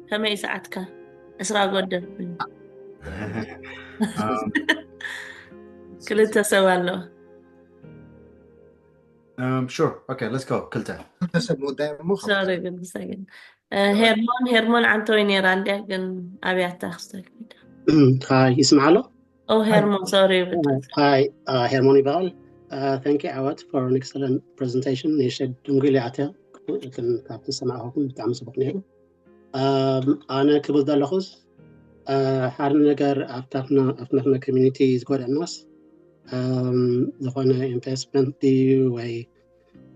ከመይ ሰዓትካ? ዕስራ ጎደል። ክልተ ሰብ ኣሎ። Um, sure. Okay, let's go. ክልተ ክልተ ሰብ ንወዳይ እሞ ሶሪ ግን ሰግን ሄርሞን ሄርሞን ዓንተወይ ነይራ እንዲያ ግን ኣብያታ ክስተግዳ ሀይ ይስማዕ ኣሎ። ኦ ሄርሞን ሶሪ ሀይ ሄርሞን ይበሃል። Thank you ዓወት for an excellent presentation። የሸ ድንጉል ኣተ ግን ካብቲ ዝሰማዕኹም ብጣዕሚ ጽቡቅ ነይሩ። ኣነ ክብል ዘለኹስ ሓደ ነገር ኣብታትና ኣብናትና ኮሚኒቲ ዝጎደናስ ዝኾነ ኢንቨስትመንት ድዩ ወይ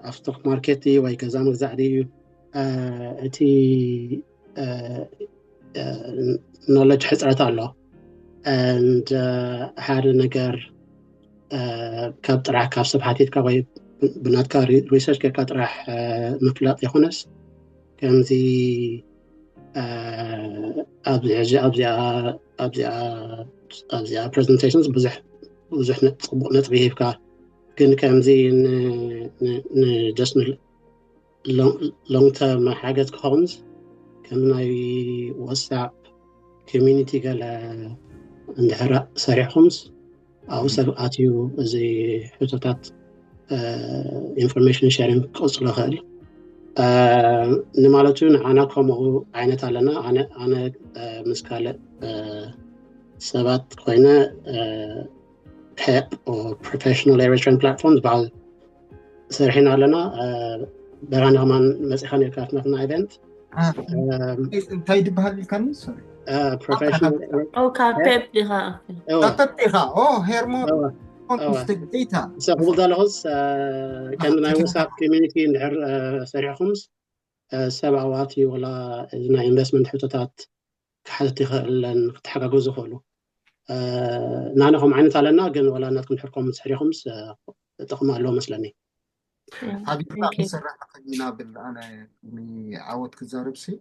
ኣብ ስቶክ ማርኬት ድዩ ወይ ገዛ ምግዛዕ ድዩ እቲ ኖለጅ ሕፅረት ኣሎ። And ሓደ ነገር ካብ ጥራሕ ካብ ሰብ ሓቲትካ ወይ ብናትካ ሪሰርች ጌርካ ጥራሕ ምፍላጥ ይኾነስ ከምዚ ኣብዚ ሕዚ ኣብዚኣ ኣብዚኣ ኣብዚኣ ፕሬዘንቴሽንስ ብዙሕ ብዙሕ ጽቡቅ ነጥቢ ሂብካ ግን ከምዚ ንደስ ሎንግ ተርም ሓገዝ ክኸውንስ ከም ናይ ዋትሳፕ ኮሚኒቲ ገለ እንድሕር ሰሪሕኩምስ ኣብኡ ሰብ ኣትዩ እዚ ሕቶታት ኢንፎርሜሽን ሸሪንግ ክቅፅሎ ይኽእል። ንማለቱ ንዓና ከምኡ ዓይነት ኣለና። ኣነ ምስ ካልእ ሰባት ኮይነ ፔፕ ፕሮፌሽናል ኤሪትሪያን ፕላትፎርም ዝበሃል ሰሪሕና ኣለና። በራና ከማን መፂኻ ነርካ ናትና ኢቨንት እንታይ ዝበሃል ኢልካኒ? ፕሮፌሽናል ካብ ፔፕ ዲኻ? ካብ ፔፕ ዲኻ? ሄርሞን ዴታ ክብል ዘለኹስ ከም ናይ ዋትሳፕ ኮሚኒቲ እንድሕር ሰሪሕኹምስ ሰብ ኣዋት እዩ ወላ እዚ ናይ ኢንቨስትመንት ሕቶታት ክሓትት ይኽእለን ክተሓጋገዙ ይኽእሉ። ናነ ከም ዓይነት ኣለና ግን ወላ ናትኩም ሕርኮም ዝሕሪኹምስ ጥቕሚ ኣለዎ መስለኒ። ሓቢርና ክንሰርሕ ንኽእል ኢና ብል ኣነ ዓወት ክዛረብ ሲ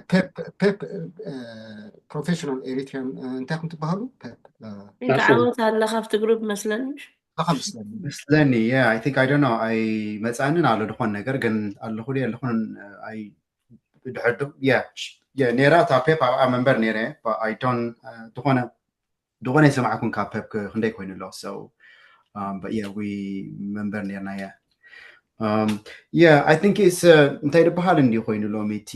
ፔፕ ፕሮፌሽናል ኤሪትሪያን እንታይ ከም ትበሃሉ ዓወት ኣለ ካብቲ ግሩፕ መስለኒ ከመስለኒ መስለኒ yeah I think I don't know ኣይመፃንን ኣሎ ዝኾን ነገር ግን ኣለኹ ዶ ኣለኹን ድሕር ነራ እታ ፔፕ ኣብኣ መንበር ነረ ኣይዶን ዝኾነ ዝኾነ ይሰማዕኩም ካብ ፔፕ ክንደይ ኮይኑ ኣሎ so but yeah we member ነርና yeah um yeah I think it's እንታይ ዝበሃል እንዲ ኮይኑ ሎሚ እቲ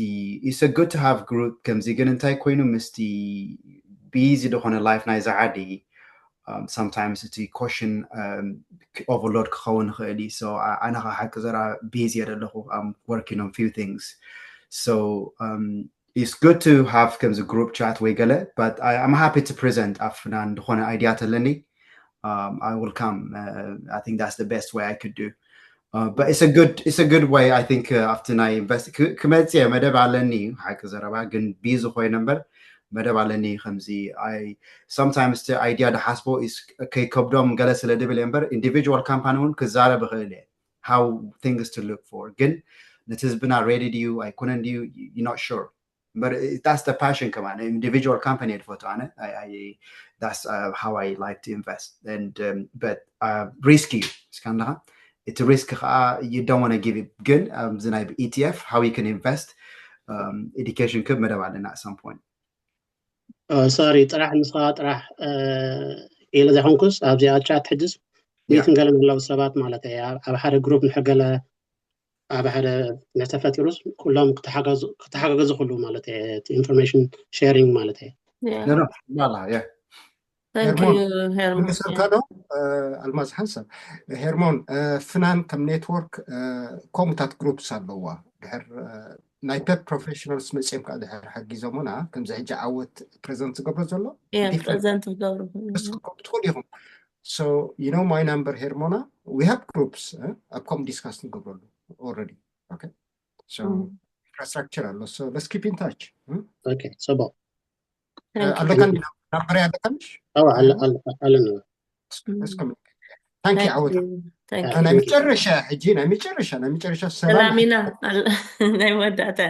it's a good to have group ከምዚ ግን እንታይ ኮይኑ ምስቲ ቢዚ ዝኾነ ላይፍ ናይዛ ዓዲ sometimes እቲ ኮሽን overload ክኸውን ይኽእል እዩ so ኣነ ከዓ ሓቂ ዘራ ቢዚ እየ ዘለኹ I'm working on few things so um it's good to have ከምዚ group chat ወይ ገለ but I, I'm happy to present ኣብ ፍናን ዝኾነ idea ተለኒ um, I will come uh, I think that's the best way I could do Uh, but it's a good it's a good way I think uh, ኣብቲ ናይ ኢንቨስት ክመፅእ መደብ ኣለኒ ሓቂ ዘረባ ግን ቢዚ ኮይነ እምበር መደብ ኣለኒ ከምዚ I sometimes እቲ idea ዝሓስቦ ከይከብዶም ገለ ስለ ድብል እየ እምበር individual company እውን ክዛረብ ይኽእል እየ how things to look for ግን ነቲ ህዝብና ready ድዩ ኣይኮነን ድዩ not sure እምበር that's the passion ከማን individual company እየ ዝፈቱ ኣነ that's uh, how I like to invest and um, but uh, risk እዩ እስካ ኣለካ እቲ risk ከዓ you don't want to give it ግን ኣብዚ ናይ ኢቲኤፍ how you can invest education ክብ መደብ ኣለና at some point ሶሪ ጥራሕ ንስኻ ጥራሕ ኢለ ዘይኮንኩስ ኣብዚኣ ቻት ሕጅስ ሚትን ገለን ኣለዉ ሰባት ማለት እየ ኣብ ሓደ ግሩፕ ንሕር ገለ ኣብ ሓደ ነተፈጢሩስ ኩሎም ክተሓጋገዙ ክሉ ማለት ኢንፎርሜሽን ሸሪንግ ማለት እዩ ላ ሄርሞን ምልሰልካ ዶ ኣልማዝ ሓንሳብ ሄርሞን ፍናን ከም ኔትወርክ ከምኡታት ግሩፕስ ኣለዋ ድሕር ናይ ፔፕ ፕሮፌሽናልስ መፅኦም ከዓ ድሕር ሓጊዞምና ከምዚ ሕጂ ዓወት ፕሬዘንት ዝገብሮ ዘሎ ፕሬዘንት ክገብሩ ትኽእሉ ኢኹም so you know my number ሄርሞና we have groups ኣብ ከም ዲስካስ ንገብረሉ already okay so infrastructure ኣሎ so let's keep in touch okay ጽቡቅ ኣለካ number ኣለካ ምሽ ኣለና thank you ዓወት ናይ መጨረሻ ሕጂ ናይ መጨረሻ ናይ መጨረሻ ሰላሚና ናይ መወዳእታ